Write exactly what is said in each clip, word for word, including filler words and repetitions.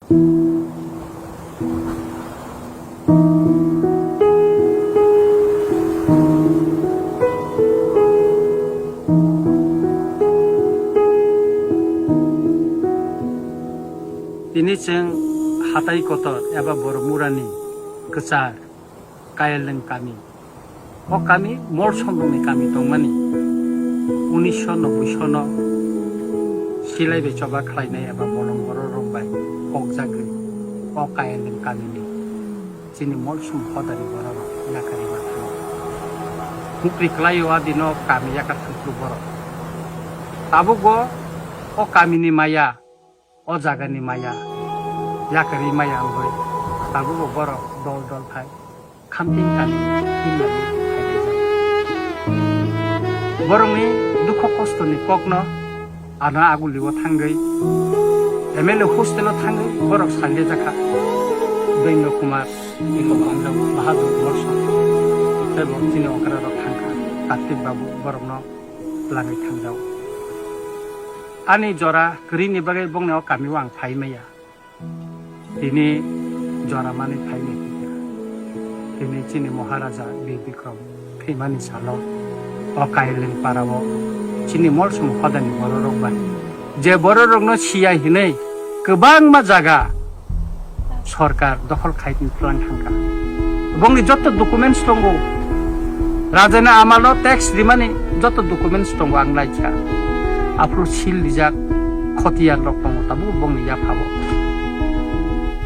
Tini chwng hatai kotor eba Boromurani kwchar Kayeleng kami. O kami Molsom rokni kami tongmani. Unisho noboi sono silai bai choba khlainai eba bolong borok rok bai kokjagwi o Kayeleng kamini chini Molsom hodani borok rok yakarwi ma thango. Mukri kwlai o adino kami yakar thangphuru borok. Tabukbo o kamini maya, o jagani maya, yakarwi maya wngwi tabukbo borok dol dol khai Khamting kami himnani khaijak. Borokni dukho kostoni kokno ano agulio thangwi M L A hostelo thangwi borok salyajakha. Dwendra Kumar, Eko Bangjak, Bahadur Molsom, tei bo chini okrarok thangkha. Kartik Babu borokno twlangwi thangjao. Ani jora kwrwini bagwi bongni o kamio ang phai maya. Tini jora manwi phai maya. Tini chini Maharaja Bir Bikram thwimani salo o Kayeleng parao chini Molsom hodani bororok bai je bororokno siya hinwi kwbangma jaga sorkar dokhol khai tlang thangkha. Bongni joto documents tongo, rajani amalo tax rimani joto documents tongo ang naikha. Aphuru seal rijak khotiyar rok tongo tabuk bongni yaphabo.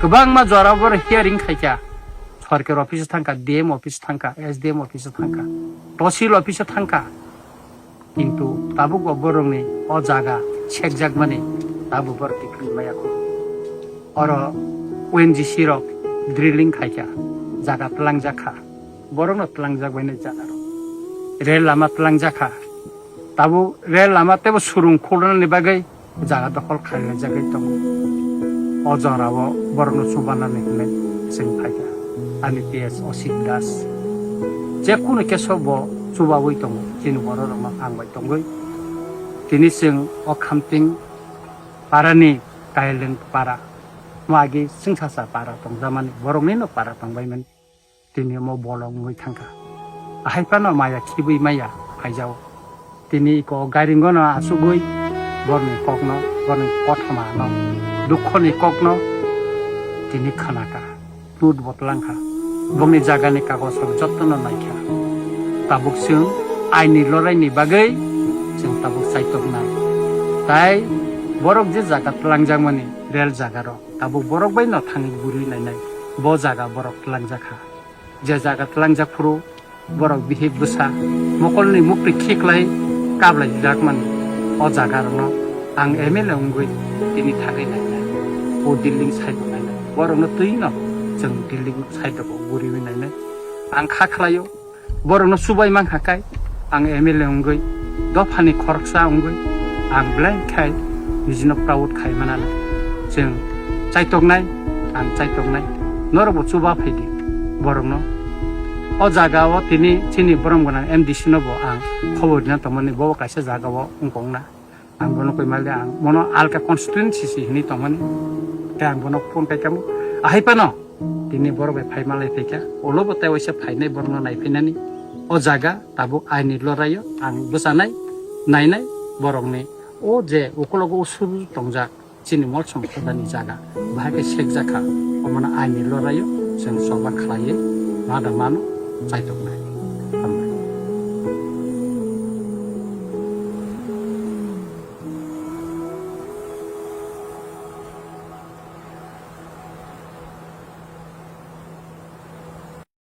Kwbangma jora boro hearing khaikha, sorkar office thangkha, D M office thangkha, S D M office thangkha, Tosil office thangkha. Kintu tabuk bo borokni o jaga sekjakmani tabuk borok kiphilwi maya kho. Oro O N G C rok drilling khaikha, jaga twlangjak kha. Borokno twlangjak bainai jaga rok. Rel lama twlangjak kha. Tabuk rel lama teibo surung khulnani bagwi jaga dokhol khaijagwi tongo. O jorao borokno chubanani hinwi chwng phaikha. Ani P S Osik Das. Je kunu keso bo chubaui tongo, chini bororokno ang bai tongwi. Tini chwng o Khamting parani Kaileng para, mo agi chwngsacha para tongjakmani, boroknino para tongbaimani. Tini omo bolong wngwi thangkha. Ahai phano maya khibwi maya phaijao. Tini iko gairingono asugwi borni kokno, borni kothomano, dukhoni kokno tini khanakha. Tut bo twlangkha. Bongni jagani kagoj rok jottono naikha. Tabuk chwng aini loraini bagwi chwng tabuk chaitoknai. Tai borok je jaga twlangjakmani rel jagarok, tabuk borok bai no thangwi guriwi nainai. Bo jaga borok twlangjakha. Je jaga twlangjak phuru borok bihik bwsa mokolni mukti khiklai kablai jakmani o jaga rokno ang M L A wngwi tini thangwi nainai, o building side o nainai, borokno twi no chwng building side o guriwi nainai. Ang kha khlaio, borokno chubai mankha kai ang M L A wngwi, dophani khoroksa wngwi ang belai khai nijino proud khai manana. Chwng chaitoknai, ang chaitoknai, norokbo chuba phaidi borokno. O jaga o tini chini borom gwnang M D C no bo ang khobor rina tongmani, bo kaisa jaga o wngkokna. Ang bono koi mali ang bono alka constituency si hinwi tongmani. Tei ang bono phone kai kamo. Ahai phano tini borok bai phai malai phaikha. Ulo bo tei waisa phainai borokno naiphainani. O jaga tabuk aini loraio ang bwchanai, nainai borokni. O je ukologo usur tongjak chini Molsom khodani jaga. Bahai khe sekjakha. Omono aini loraio chwng choba khlaiwi ma da mano chaitoknai.